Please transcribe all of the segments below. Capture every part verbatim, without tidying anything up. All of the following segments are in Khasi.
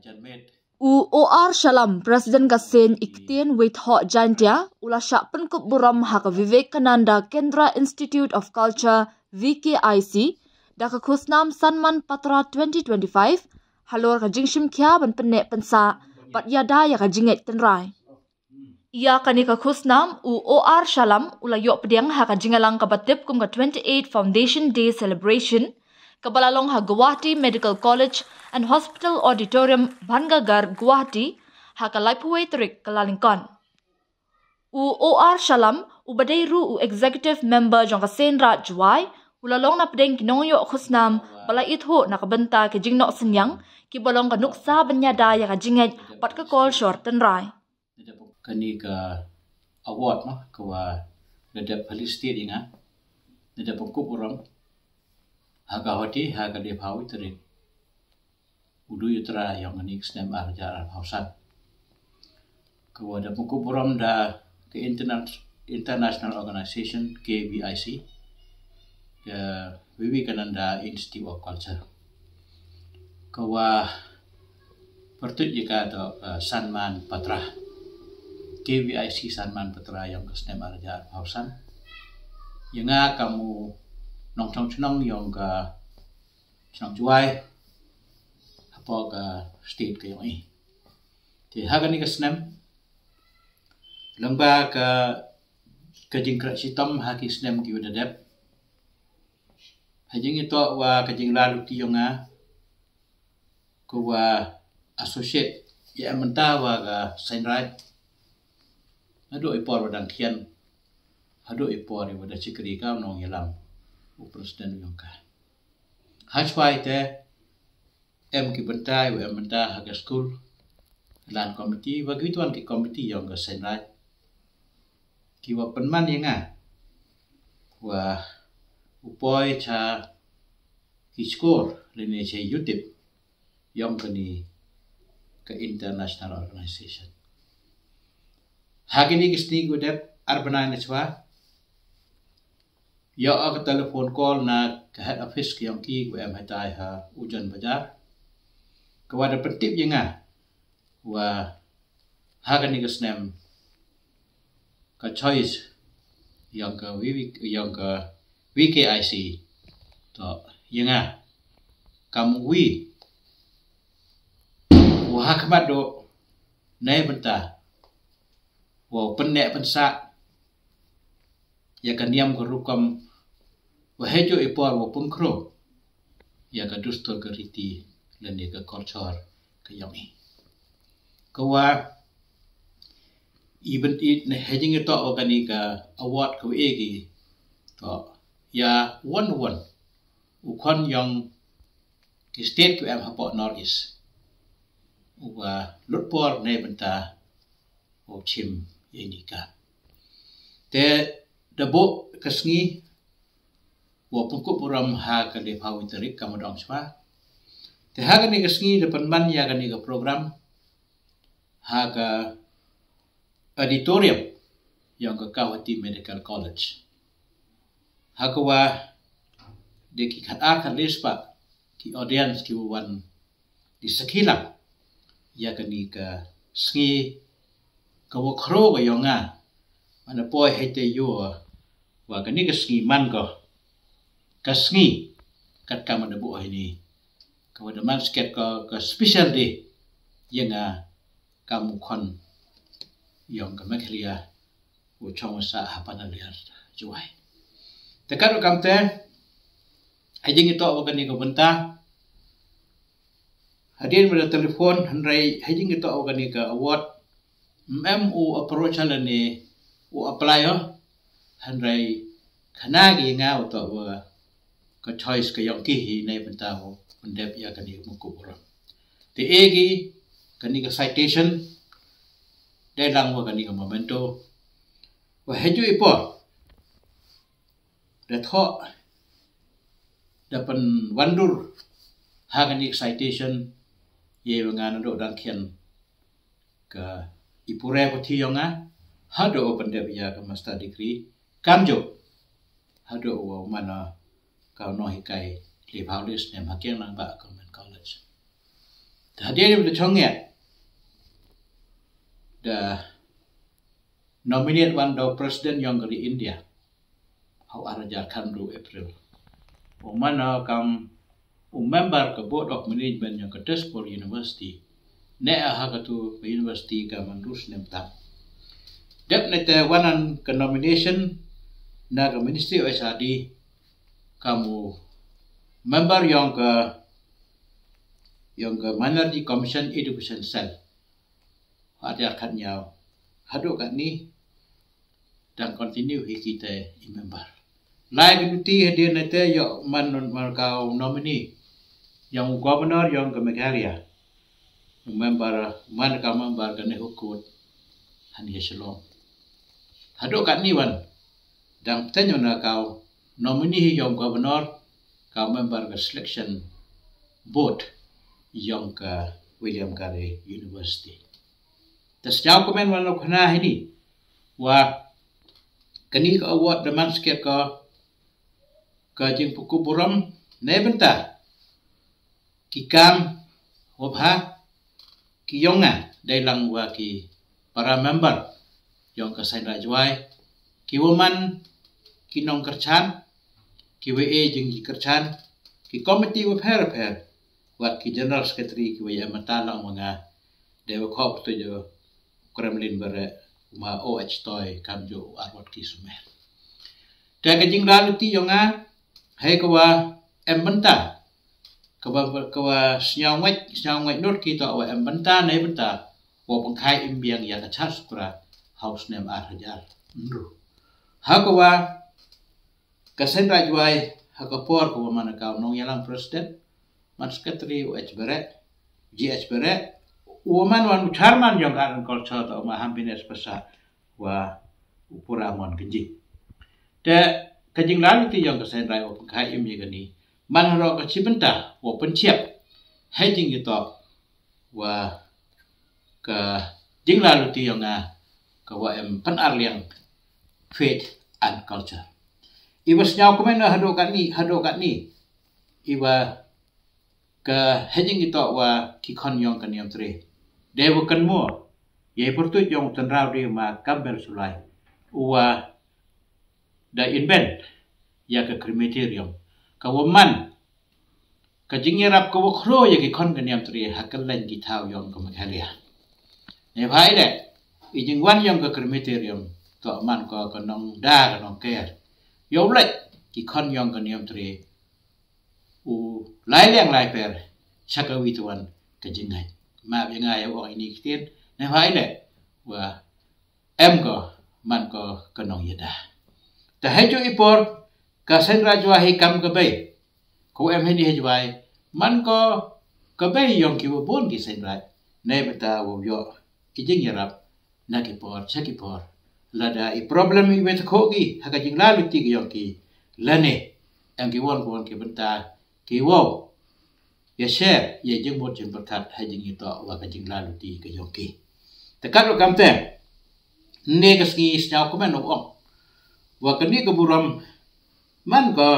Janmiet. U O R Shallam, President ka seng Iktien Weithoh Jaintia, u la shah pynkup burom ha ka Vivekananda Kendra Institute of Culture, V K I C, da ka khusnam Sanman Patra twenty twenty-five, halor ka jingshim khia ban pynneh pynsah bad ïada ïa ka jingngeit tynrai. Ïa kane ka khusnam, u O R Shallam u la ïoh pdiang ha ka jingïalang kaba tip kum ka twenty-eight Foundation Day Celebration, kaba la long ha Guwahati Medical College and Hospital Auditorium, Bhangagarh, Guwahati, ha ka laiphew wei tarik Kyllalyngkot. U O R Shallam, uba dei ruh u Executive Member jong ka Seng Raij Jowai, u la long na pdeng ki nongïoh khusnam ba la ithuh na ka bynta ki jingnoh synñiang, kiba long ka nuksa ban ïada ïa ka jingngeit bad ka kolshor tynrai. Kane ka award, no, ka wa da dep felicitate ïa nga, da dep pynkup burom ha ka hoti, ha ka laiphew tarik u Dui Utra ïong kane ka snem ar hajar arphew san. Ka wa da pynkup burom da ka interna-, International Organization, K V I C, ka Vivekananda Institute of Culture. Ka wa pyrtuit ïa ka to, eh, Sanman Patra. K V I C Sanman Patra ïong ka snem ar hajar arphew san. Ïa nga kam u nongchong chnong ïong ka chnong Jowai, hapoh ka state ka ïong i. Te ha kane ka snem, lyngba ka, ka jingkyrkhu shitom ha ki snem ki wa da dep, ha jingïatoh wa ka jinglaluti ïong nga, ka wa associate ïa mynta wa ka Seng Raij, haduh i por wa dang khian, haduh i por wa da shakri ka u nongïalam, u president ïong ka. Hashwa ite, em ki bynta wa em bynta ha ka school, land committee, wa ki tuan ki committee ïong ka Seng Raij, ki wa pynman ïa nga wa u poi cha ki skur lane cha YouTube ïong kane ka international organization. Ha kine ki sngi ki wa dep, ar bnai na chwa, ïoh ka telephone call na ka head office ka ïong ki wa em hatai ha Ujan Bajar, ka wa da pyntip ïa nga wa ha kane ka snem ka choice ïong ka V V, ïong ka V K I C to ïa nga kam u wi wa ha khmat duh na bynta wa pynneh pynsah ïa ka niam ka rukom, wa ha juh i por wa pynkhrup ïa ka dustur ka riti lane ka culture ka ïong i. Ka wa i bynta ne ha jingïatoh wa kane ka award ka wa e ki to ïa wan wan u khon ïong ki state ki wa em hapoh North East, u wa lut por na bynta wa u chim ïa ini ka. Te da buh ka sngi wa pynkup burom ha ka laiphew tarik, ka ma dang chwa. Te ha kane ka sngi da pynman ïa kane ka program ha ka auditorium ïong ka Guwahati Medical College, ha ka wa da ki khat ar khat lai spah ki audience ki wa wan di sakhi lang ïa kane ka sngi ka wa khro ka ïong nga, man da poi hei te ïoh wa kane ka sngi man ka, ka sngi kat ka man da buh hei ni, ka wa da man sket ka, ka special day ïa nga kam u khon ïong ka Meghalaya u chong wa sah ha Panaliar Jowai. Te kat u kam te ha jingïatoh wa kane ka bynta, hadien wa da telephone, hynrei ha jingïatoh wa kane ka award, em u approach lane u apply o, hynrei khana ki nga u to wa ka choice ka ïong ki hi na bynta u pyndep ïa kane ka pynkup burom. Te e ki kane ka citation, dei lang wa kane ka memento, wa ha juh i por da thoh da pynwandur ha kane ka citation ïa wa nga naduh dang khian ka i pure puthi ïong nga, haduh u pyndep ïa ka master degree, kam juh haduh u man ka nonghikai laiphew lai snem ha Kiang Nangbah Government College. Te hadien ba da chong ïa da nominate wan da u president yong ka ri India ha u ar hajar khatynriew April. U man ha kam u member ka Board of Management yong ka Tezpur University. Ne ha katu ka university ka man rus nem tam. Dep ne te wanan ka nomination na ka Ministry of H R D kam u member yong ka yong ka Minority Commission Education Cell. Hajar khatynñiaw haduh katni dang continue hi kita i member. Lai ka duty hadien na te ïoh man man ka u nominee yong u governor yong ka Meghalaya. U member man ka member ka NEHU Court han ïa Shillong. Haduh katni wan dang pteng na ka nominee hi yong governor ka member ka selection board yong ka William Carey University. Te sñiaw kmen wan lo khana hini wa kani ka award da man sket ka ka jingpynkhuid burom ne bynta ki kam wabha ki yong nga dei lang wa ki para member yong ka Saiñ Raij Jwai, ki waman ki nongkyrchan, ki wa e jingkyrchan, ki komiti wa pher pher, wat ki general secretary ki wa ya mata lang wa nga dei wa khop tu jo Kremlin bere ma o ach toy kam jo arwat ki sumer. Te ka jinglaluti yong nga hei ka wa em bynta ka wa ka wa sñiaw ngait sñiaw ngait nur ki to wa em bynta nei bynta wa pengkhai im biang ya ka char sukra haus nem ar hajar nru. Ha ka wa ka Saiñ Raij Jwai ha ka por ka wa man ka nong yalang president man secretary u H Bere G H Bere u man wan u chairman yong ka an culture to ma ham bines pasa wa u pura mon ka jing. Te ka jinglaluti yong ka Saiñ Raij wa pengkhai im ya kani man haro ka chi bynta wa pynchiap hei jing ito wa ka jinglaluti yong nga ka wa em pan ar liang faith and culture. Iwa sñiaw kmen na hado katni hado katni iwa ka hejing ito wa ki khon yong ka niam tre. Dei wa kan mo yei pyrtuit yong u tynraw dei ma Campbell Sulai u wa da invent ya ka crematorium ka wa man ka jingyarap ka wa khlo ya ki khon ka niam tre ha ka lain ki thaw yong ka Meghalaya. Ne bha ile i jingwan yong ka crematorium to man ko ka nong da ka nong ker yow lek ki khon yong ka niam tre u lai leng lai per cha ka wi tuan ka jingai. Ma bi ngai u ong ini ktien ne bha ile wa em ko man ko ka nong yada. Ta hai ju i por ka Saiñ Raij Jwai hi kam ka bei ko em hini hejwai man ko ka bei yong ki wa bun ki Saiñ Raij ne bynta wa yoh i jingyarap na ki por cha ki por. Lada i problem i wet kho ki ha ka jinglaluti ki yong ki lane em ki won won ki bynta ki wow ya share ya jingmut jingpyrkhat ha jingito wa ka jinglaluti ka yong ki. Te kat wa kam te ne ka sngi sñiaw kmen ong ong wa kani ka burom man ko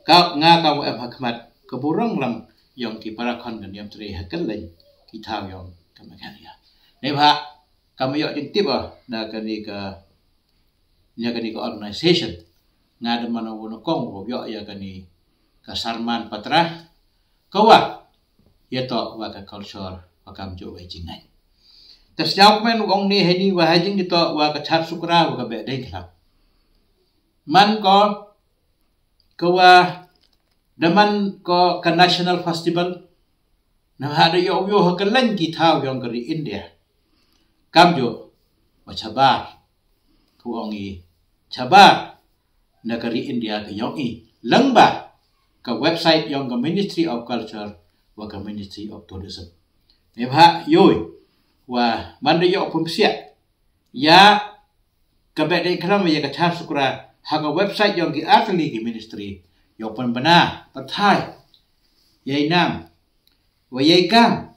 ka nga ka wa em ha khmat ka burom lang yong ki para khon ka niam tre ha ka lain ki thaw yong ka Meghalaya. Ne bha kam yoh jingtip na kani ka nya kani ka organization nga da mano wono kong wo yoh ya kani ka sarman patra ka wa ya to wa ka culture wa kam jo wa jingai. Ta sñiaw kmen ong ni heni wa hajing to wa ka char sukra wa ka be dei khlap man ko ka wa da man ko ka national festival na ha da yoh yoh ka lain ki thaw yong ka ri India. Kam jo wa chabar ku ong i chabar na ka ri India ka yong i lang ba ka website yong ka Ministry of Culture wa ka Ministry of Tourism. Ne bha yoi wa man da yoh pun psiak ya ka be dei kram ya ka char sukra ha ka website yong ki artili ki ministry yoh pun bana pathai yai nam wa yai kam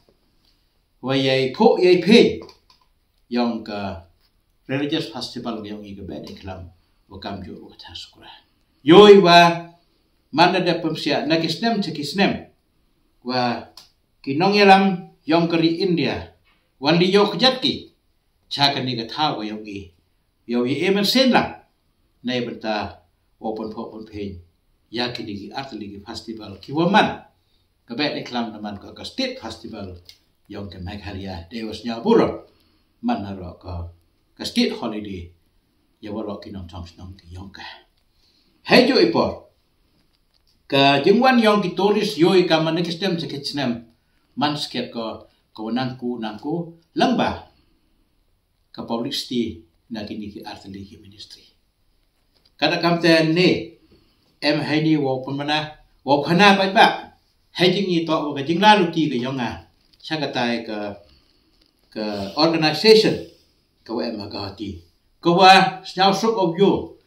wa yai pho yai phe yong ka religious festival yong i ka be dei kram wa kam jo wa ka char sukra. Yoi wa man da dep pun psiak na ki snem cha ki snem wa ki nong yalam yong ka ri India, wan li yoh kjat ki cha kani ka thaw ka yong i, yow i e mynsiem lang, nei bynta wow pynphoh pynphieng ya kini ki artylli ki festival ki wa man. Ka beh ni klam da man ka, ka state festival yong ka Meghalaya, dei wa sñiaw burom man na ro ka, ka state holiday ya wa ro ki nongchong chnong ki yong ka. Hei ju i por ka jingwan yong ki tourist yow i ka man ki snem cha ki snem, man sket ko, ko nang ku nang ku lang ba ka publicity na kini ki artylli ki ministry. Kada kam te ne em hei ni wow pynmana, wow khana bait ba hei jing i to ka jinglaluti ka yong nga cha ka tai ka, ka organization ka wa em ha Guwahati, ka wa sñiaw suk of yo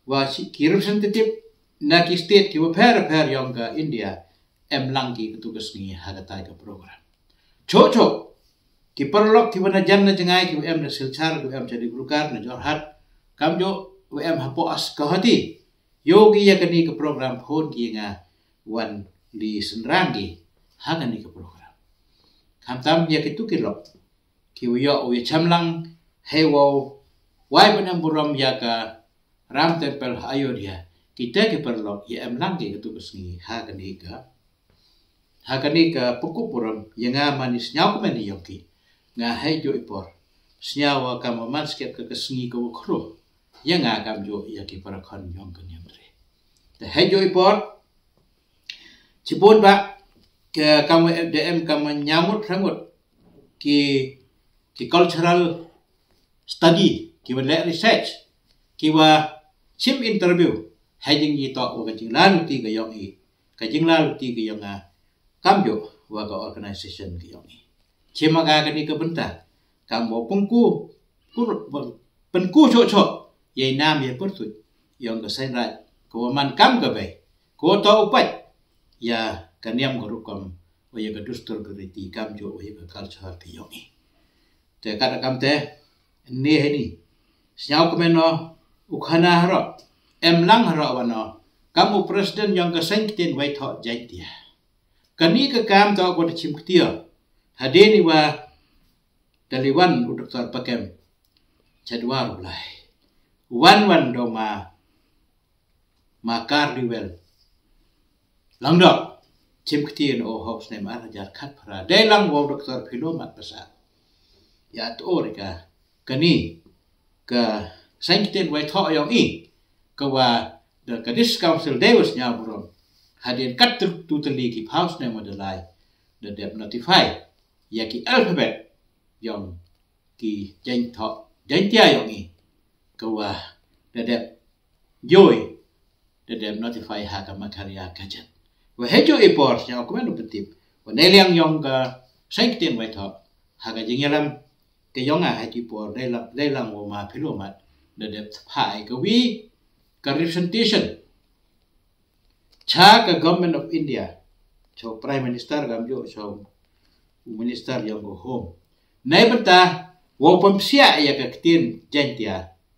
wa ki representative na ki state ki wa pher pher yong ka India em lang ki ka tu ka sngi ha ka tai ka program. Cho cho ki paralok ki wa na jan na jngai ki wa em na Silchar, ki wa em cha Dibrugarh, na Jorhat, kam jo wa em hapoh as Guwahati, yow ki ya kani ka program phone ki nga wan li synran ki ha kani ka program. Khamtam ya ki tu ki lok ki wa yoh u ya cham lang hei wow wai ban em burom ya ka Ram Temple ha Ayodhya, ki te ki paralok ya em lang ki ka tu ka sngi ha kani ka, ha kani ka pynkup burom ya nga man i sñiaw kmen i yong ki. Nga hei ju i por sñiaw wa kam wa man sket ka, ka sngi ka wa khro ya nga kam ju ya ki parakhon yong ka niam tre. Te hei ju i por chibun ba ka kam wa em de em kam wa ñiaw ngut phrang ngut ki, ki cultural study ki wa leh research ki wa chim interview hei jing i to wa ka jinglaluti ka yong i, ka jinglaluti ka yong nga kam ju wa ka organization ka yong i. Chim ma ka kani ka bynta kam wa pynku, pynku cho cho ya i nam ya pyrthuit yong ka seng raj ka wa man kam ka bei ka wa to u pait ya ka niam ka rukom wa ya ka dustur ka riti kam ju wa ya ka culture ka yong i. Te kada kam te ni hei ni sñiaw kmen no u khana haro em lang haro wa no kam u president yong ka seng ktien wai tho jait dia. Kani ka kam to ko da chim ktio hadien i wa da li wan u Doktor Pakem cha dwar u Blai. Wan wan do ma, ma kar li wel lang do chim ktien o hok snem ar hajar khat phra dei lang wow Doktor Philo Mat Pasa. Ya to ri ka kani ka seng ktien wai tho yong i ka wa da ka District Council dei wa sñiaw burom hadien kat tu, tu tali ki phaw snem wa da lai da dep notify ya ki alphabet yong ki jaiñ tho jaiñ tia yong i ka wa da dep yow i da dep notify ha ka Meghalaya Gazette. Wa hei ju i por sñiaw kmen u pyntip wa nei liang yong ka seng ktien wai tho ha ka jingyalam ka yong nga hei ju i por dei lang, dei lang wa ma Philo Mat da dep phai ka wi ka representation cha ka Government of India, cha u Prime Minister kam ju cha u Minister yong ka Home. Nei bynta wow pynpsiah ya ka ktien Jaiñtia,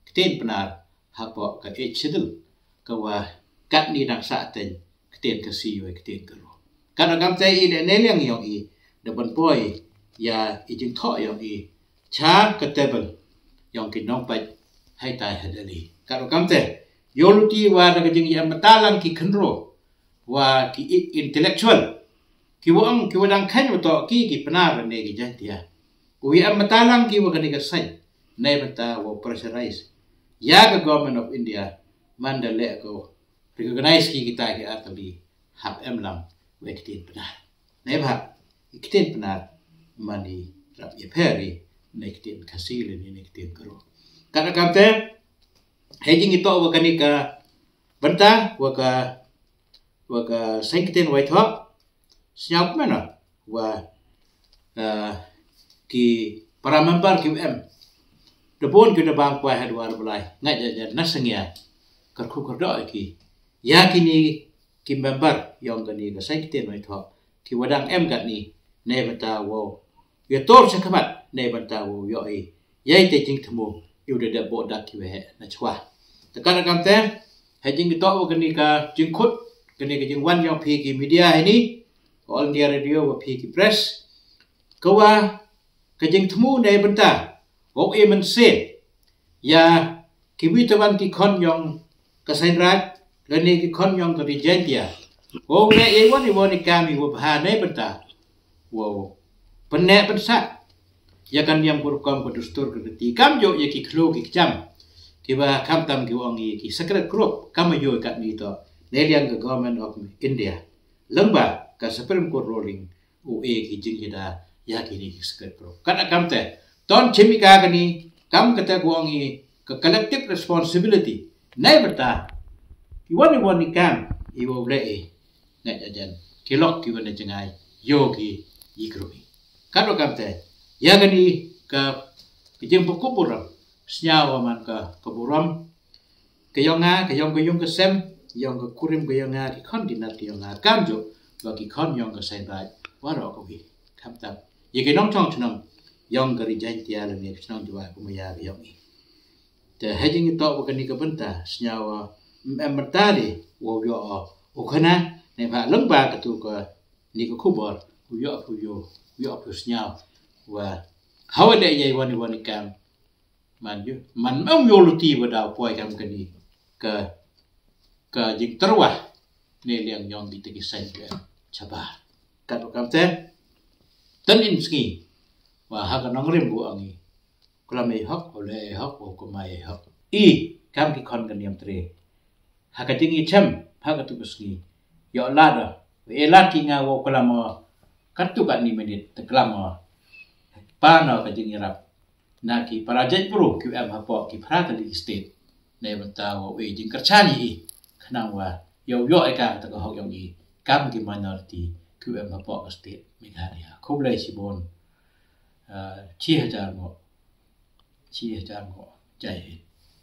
ktien Pnar hapoh ka Eighth Schedule ka wa katni dang sah teng ktien Khasi wa ktien Garo. Kada kam te i da nei liang yong i da ban poi ya i jingthoh yong i cha ka table yong ki nongpait hei tai ha Delhi. Kada kam te yow luti wa da ka jing ya matalang ki khynro wa ki i-, intellectual ki wa ong ki wa dang khein wa toh ki ki Pnar ne ki Jaiñtia. U ya matalang ki wa kani ka saiñ nei bynta wa pressurize ya ka Government of India man da leh ko recognize ki kita ki artylli hap em lang wa ktien Pnar. Nei ba ktien Pnar man i rap ya pher i ne ktien Khasi le ne ktien Garo. Kada kam te hei jing i to wa kani ka bynta wa ka, wa ka seng ktien wai tho sñiaw kmen wa ki para member ki em da bun ki da bang kwai ha dwar Blai nga ja ja na seng ya kyrkhu kyrdoh ki ya kini ki member yong kani ka seng ktien wai tho ki wa dang em katni nei bynta wow ya tor cha khmat nei bynta wow yoh i ya i te jingthmu i u da dep boh dak ki wa heh na chwa. Te kada kam te hei jing i to wa kani ka jingkhut kani ka jingwan yong phi ki media hei ni, All India Radio wa phi ki press. Ka wa ka jingthmu ne bynta wow e mynsiem ïa kiwi tawon ki khon yong ka Saiñ Raij lane ki khon yong ka Ri Jaiñtia wow ne e wani wani kam i wa bha ne bynta wow pynneh pynsah ïa ka niam ka rukom ka dustur ka riti kam jooh ïa ki khloo ki kjam ki wa khamtam ki wa ong i ki secret group kam ïoh katni to ne liang ka Government of India lyngba ka Supreme Court ruling u e ki jingïada ïa kini ki secret group. Kat akam te ton chim i ka kani kam kata ka ong i ka collective responsibility ne bynta i wani wani kam i wa u le e ne ajan ki lok ki wani jngai ïoh ki i group i. Kat akam te ïa kani ka ka jingpynkupbor sñiaw man ka ka burom ka yong nga ka yong ka yong ka sem yong ka kurim ka yong nga ki khon ki nat ka yong nga kam jooh ba ki khon yong ka Saiñ Raij waroh ka wi khamtam ïa ki nongchong chnong yong ka Ri Jaiñtia lane ka chnong Jowai ka maya ka yong i. Te ha jingitoh wa kani ka bynta sñiaw wa em bynta ri wa u yoh u khana ne ba lyngba ka tu ka ni ka khubor u yoh u yoh u yoh u sñiaw wa hawa le yai wani wani kam man yu man mem yo luti wa daw poi kam kani ka ka jingterwa ne liang yong kita ki saiñ ka chaba. Kat kam te tan in sngi wa ha ka nongrim bu angi klam ei hok ole ei hok o kumai ei hok i kam ki khon ka niam tre ha ka jing i chem ha ka tu ka sngi yo lada e lad ki nga wo klam o kat tu ka ni minit te klam o pa no ka jing i rap na ki para jait bru ki em hapoh ki phra tylli ki state ne bynta wa u e jingkyrchan i khnang wa yow yoh ïa ka ta ka hok yong i kam ki minority ki em hapoh ka state Meghalaya. Khublei shibun. Chi hajar ngo chi hajar ngo. Jai Hind.